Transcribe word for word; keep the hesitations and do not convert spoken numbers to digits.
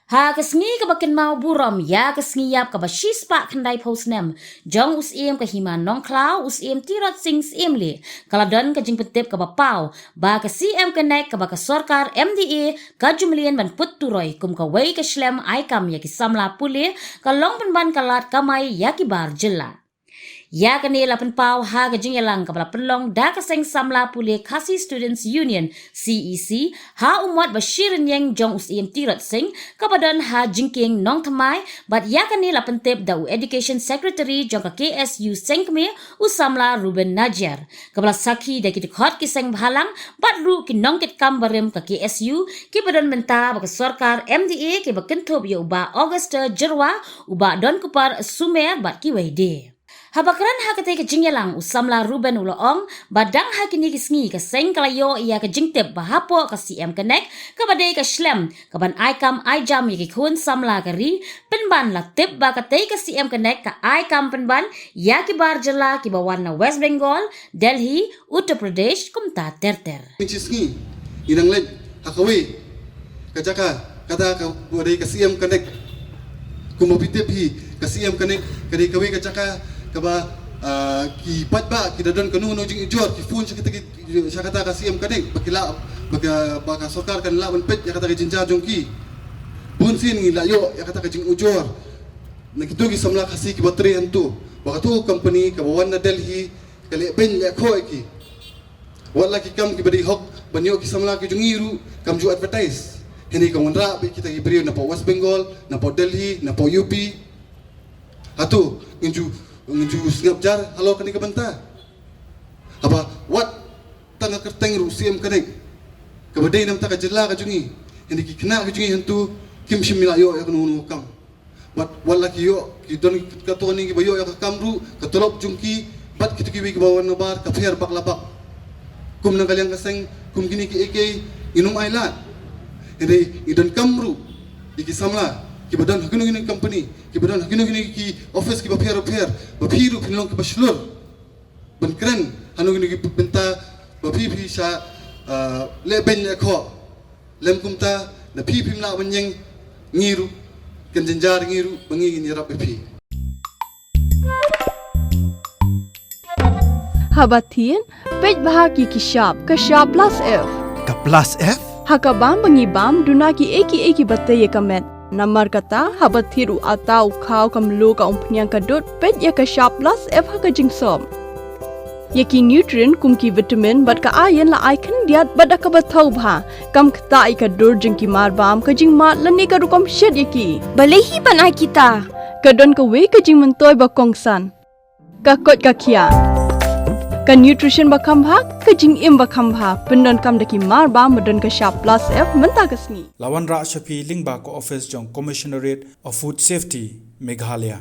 Ha ka sngi kaba kynmaw burom ïa ka sngi ïap kaba shispah khyndai phew snem jong u Syiem ka Hima Nongkhlaw, u Syiem Tirot Sing Syiemlieh, ka la don ka jingpyntip kaba paw ba ka C M Connect kaba ka sorkar M D A ka ju mlien ban put turoi kum kawei ka shlem ai kam ïa ki samla pule, ka long pynban ka lad kamai ïa ki bar jylla. Ïa kane la pynpaw ha ka jingïalang kaba la pynlong da ka seng samla pule Khasi Students Union, C E C, ha u mot ba shi rynïeng jong u Syiem Tirot Sing, kaba don ha Jingkieng Nongthymmai, bad ïa kane la pyntip da u Education Secretary jong ka K S U Sengkmie, u samla Reuben Najiar, kaba la sakhi da ki dkhot ki seng bhalang bad ruh ki nongkitkam barim ka K S U, kiba don bynta bad ka sorkar M D A, kiba kynthup ïa u Bah Auguste Jyrwa, u Bah Donkupar Sumer bad kiwei de. Haba kren ha katei ka jingïalang, u samla Reuben u la ong ba dang ha kine ki sngi ka seng ka la ïoh ïa ka jingtip ba hapoh ka C M Connect kaba dei ka shlem kaban ai kam ai jam ïa ki khun samla ka ri, pynban la tip ba katei ka C M Connect ka ai kam pynban ïa ki bar jylla kiba wan na West Bengal, Delhi, Uttar Pradesh, kumta ter ter. Ngi chi sngi ngi nang leit ha kawei ka jaka, kata kaba dei ka C M Connect. Kumba phi tip hi, ka C M Connect ka dei kawei ka jaka kaba, ah, ki paidbah ki da don kano kano jingujor, ki phone sha kata ki, sha kata ka C M Connect ba ki lah, ba ka, ba ka sorkar kan lah ban peit ïa kata ka jingjia jong ki. Bun sien ngi la ïoh ïa kata ka jingujor na kito ki samla Khasi kiba trei hangto, ba kato ka company kaba wan na Delhi ka leh beiñ leh khoh ïa ki. Wat la ki kam kiba dei hok ban ïoh ki samla ki jong ngi ruh kam ju advertise. Hynrei ka wanrah beit kita ki briew napoh West Bengal, napoh Delhi, napoh U P. Hato ngin ju, ngin ju sngap jar halor kane ka bynta? Haba wat tang ka kyrteng ruh C M Connect kaba dei na bynta ka jylla ka jong ngi, hynrei ki khynnah ki jong ngi hangto kim shym la ïoh ïa kano kano ka kam. Bad wat la ki ïoh, ki don kato kane kiba ïoh ïa ka kam ruh, ka tulop jong ki bad kito kiwei kiba wan nabar ka pher bak la bak. Kum na ka liang ka seng, kum kine kiei kiei ngin ym ailad. Hynrei ngi donkam ruh ïa ki samla kiba don ha kino kino ki company, kiba don ha kino kino ki office kiba pher bapher, ba phi ruh phin long kiba shlur ban kren hano kino ki bynta ba phi phi shah, ah, leh beiñ leh khoh. Lym kumta, lada phi phim lah ban ïeng, ngi ruh kan jynjar, ngi ruh ba ngi ngin ïarap ïa phi. Haba thied, peit bha ki ki shap, ka shap plus F. Ka plus F? Ha ka bam ba ngi bam, duna kiei kiei kiba tei ïa ka met. Namar kata, haba thied u atta, u khaw, ka mluh, ka umphniang, ka dud, peit ïa ka shap plus F ha ka jingsop. Ïa ki nutrient kum ki vitamin bad ka iron la ai khyndiat bad da kaba thaw bha. Kam ktah ïa ka dur jong ki mar bam, ka jingmad lane ka rukom shet ïa ki. Balei hi ban ai kita? Ka don kawei ka jingmyntoi ba kongsan. Ka koit ka khiah. Ka nutrition ba kham bha, ka jingim ba kham bha. Pyndonkam da ki mar bam ba don ka shap plus F mynta ka sngi. La wanrah sha phi lyngba ka office jong Commissionerate of Food Safety, Meghalaya.